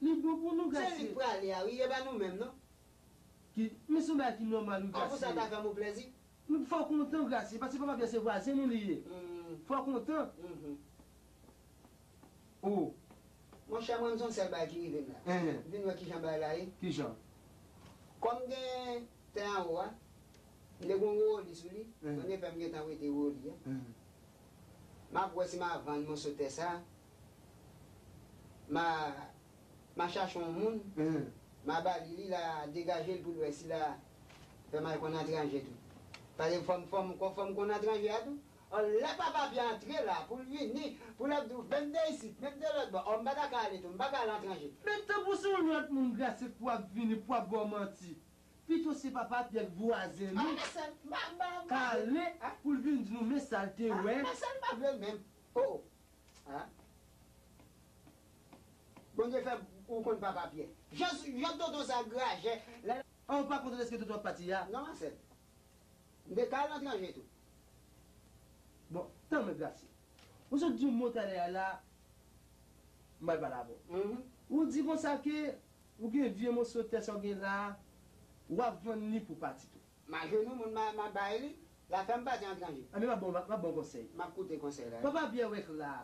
Li bon pou nou, Grasye. Se li k prale a, wi, e pa nou menm, non. Ki, men se yon bagay ki nòmal, wi, Grasye. Konsa ta fè m yon plèzi. Fò w kontan, Grasye, paske papa Pyè se vwazen nou li ye. Fò w kontan. Oh. Monchè, mwen, m se yon sèl bagay ki rive m la. Vin wè kijan bagay la ye. Kijan? Kòm gen tè anwo a, m te gen yon woli sou li, mwen te fè m gentan wete woli a. M ap wè si m a vann moso tè sa, m a M a chache yon moun, m a ba li li, l a degaje l pou l wè si l a fè m al konn an tranje tou. Paske fò m, fò m, fò m konn an tranje a tou. An lè papa Pyè antre la, pou l vini, pou l ap di w, vennde isit, vennde lòt bò. Ò, m pa ta ka ale tou, m pa ka al an tranje tou. Men tanpri w se yon lòt moun, Grasye, pou w ap vini, pou w ap ba w manti. Pito se papa Pyè k vwazen nou, k ale pou l vin di nou men sa l te wè. Marcel, m pa vle l menm. Oh, oh. Bondye fè ou konn papa Pyè. Jan, jan tonton sa grajè. Lè... Ah, ou pa kontan dèske tonton ap pati a? Non, Marcel. M te ka al an tranje tou. Bon, tann mwen, Gracie. Ou sot di yon mo talè a la, m pral pale avè w. Mhm. Ou di konsa ke ou gen vye moso tè sa w gen la, w ap vann li pou pati tou. M ajenou, moun m a, m a bay li, l a fè m pati an tranje. A, men m ap ba w, m ap ba w konsèy. M ap koute konsèy la. Papa Pyè w wè k la.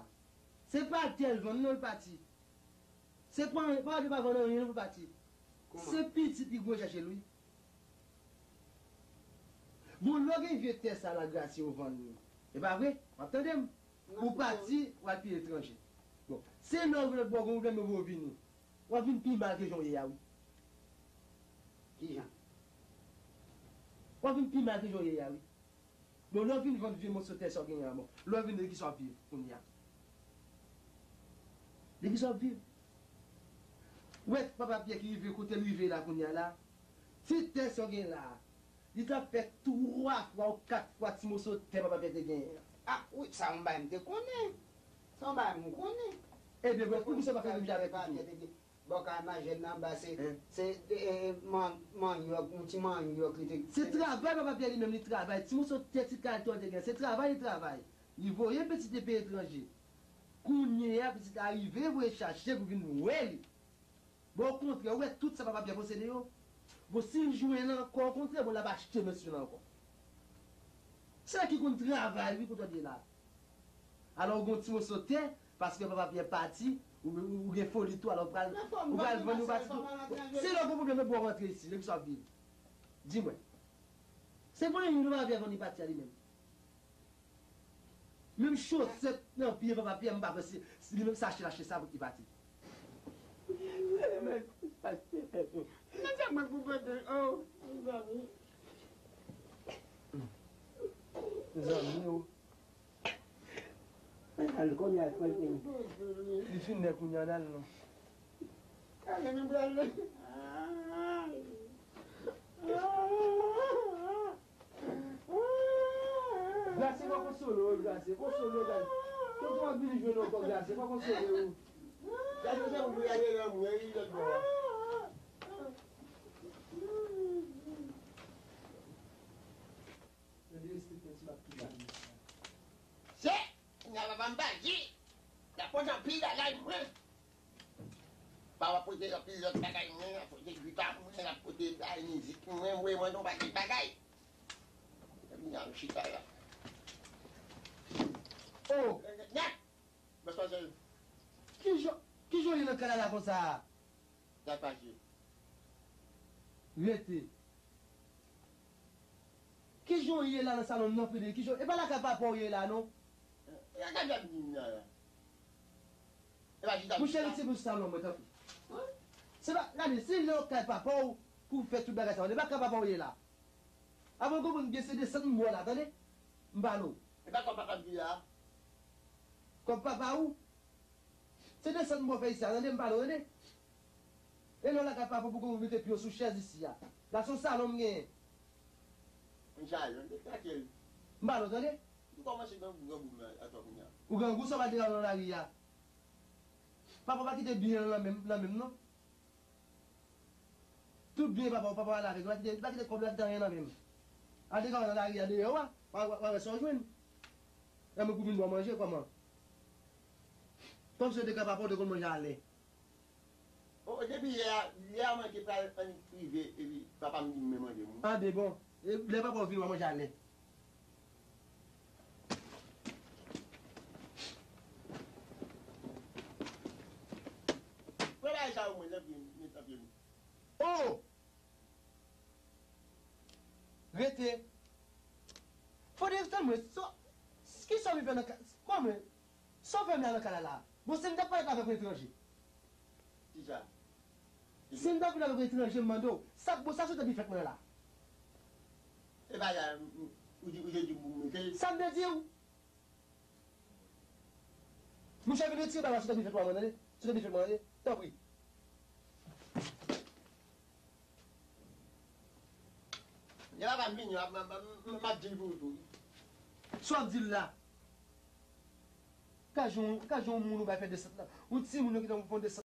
Se pa tè l vann non, l pati. Se pa, pa, pa vann anyen non pou pati. Kouman? Se pitit li gwo chèche l wi. Bon, lè w gen vye tè sa la, Gracie, ou vann li. E pa vre? W ap tande m? Ou pati, w al peyi etranje. Bon, se lè w vin lòt bò, w gen pwoblèm, yo voye w vini. W ap vin pi mal ke jan w ye a wi. Kijan? W ap vin pi mal ke jan w ye a wi. Bon, lè w vin vann vye moso tè sa w genyen an, bon, lè w vin de ki sa w ap viv kounye a? De ki sa w ap viv? Ou wè papa Pyè ki rive kote l rive la kounye a la? Ti tè sa w gen la, li t ap fè twa fwa ou kat fwa ti moso tè papa Pyè te genyen an. A, wi, sa yon bagay m te konnen. Sa yon bagay m konnen. Ebyen, bon, poukisa w pa fè menm jan avèk li tou? Bò kay majè nan ba se, se, e, e, man-, manyòk, yon ti manyòk li te. Se travay papa Pyè li menm li travay. Ti moso tè ti kay tè w te gen, se travay li travay. Li voye pitit li peyi etranje. Kounye a, pitit la rive, voye chache pou vin wè li. Bon, okontrè, ou wè tout sa papa Pyè posede yo? Bon, si l jwenn ankò, okontrè, bon, l ap achte mesye l ankò. Se nèg ki konn travay, wi, kote w ye la. Alò, ou gen yon ti moso tè, paske papa Pyè pati, ou, ou, ou gen foli tou, alò, ou pral, ou pral vann, ou pati tou. Se lè w gen pwoblèm, men bon, w rantre isi, lè ki sa w ap viv. Di mwen. Se vann li, papa Pyè vann li pati a li menm. Menm chosèt nan pye papa Pyè, m pa kwè se, se li menm sa achte, l achte sa pou ki pati. Men sa mwen pou pote, oh. Zanmi yo. Al kounye a, al kounye a. Li fin lè kounye a, al non. Gracie, pa konsole w, Gracie, konsole w, Gracie. Tonton ap vin jwenn w ankò, Gracie, pa konsole w. Gracie, se pou gade nan mwen, wi, lòt bò a. Gade respè ti bab ki la. Se, n a papa m pa di, n a pote anpil bagay mwen. Pa w ap pote anpil lòt bagay mwen, n a pote gita mwen, n a pote bagay mizik mwen, mwen, mwen, yon pakèt bagay. Epi n al chita la. Oh! Nèt! Bòs Marcel. Kijan, kijan w ye nan kay la konsa? Sa k pase? Rete. Kijan w ye la nan salon m nan, Frederic? Kijan, e pa lakay papa w ye la, non? E lakay papa m nan la. E pa chita. Monchè, retire m sou salon mwen, tanpri. Se pa, gade, se lè w kay papa w pou w fè tout bagay sa yo. E pa kay papa w ye la. Avan w konprann byen, se desann m ba w la, tande? M pale w. E pa kòb papa m ki la. Kòb papa ou? Se desann m ba w fè isi a, tande? M pale w, tande? E lè w lakay papa w, poko mete pye w sou chèz isi a. La se yon salon m genyen. Yon salon, de tranquille. M pale w, tande? Ou kòmanse grangou, grangou, men, atò kounye a. Ou grangou, sa w pa te nan lari a. Papa w pa kite byen an nan men m, nan men m, non. Tout byen papa w, papa w ale avèk li, pa kite, pa kite kòb la, pa kite anyen nan men m. Al te ka nan lari a deyò a, w a, w a, w a wè sa w jwenn. Lè mwen pou vin ba w manje, kòman? Kòmsi yo te ka papa w, te konn manje alè. O, depi yè a, yè a mwen te pral annik rive, epi papa m di m men manje m wi. An de bon. E lè papa w vini, w a manje alè. Pran bagay sa yo mwen, nan pye m, met nan pye m. Oh! Rete. Fò de tann mwen, sa, kisa w vin fè nan ka, kòman? Sa w fè m la nan kay la la? Bon, si m t ap pale avèk yon etranje. Kisa? Si m t ap vin avèk yon etranje, m mande w, sa, bon, sa sou tèt bifèt mwen la? E pa la, ou di, ou te di pou m mete l. Sa m te di w? Monchè, vin retire bagay la sou tèt bifèt mwen, tande? Sou tèt bifèt mwen, tande? Tanpri. Lè papa m vini, m ap, m ap, m ap, m ap di l pou ou tou. Sa w ap di l la? Gad jan, gad jan yon moun ou bay fè desant la. Yon timoun yo kite yon fon desant.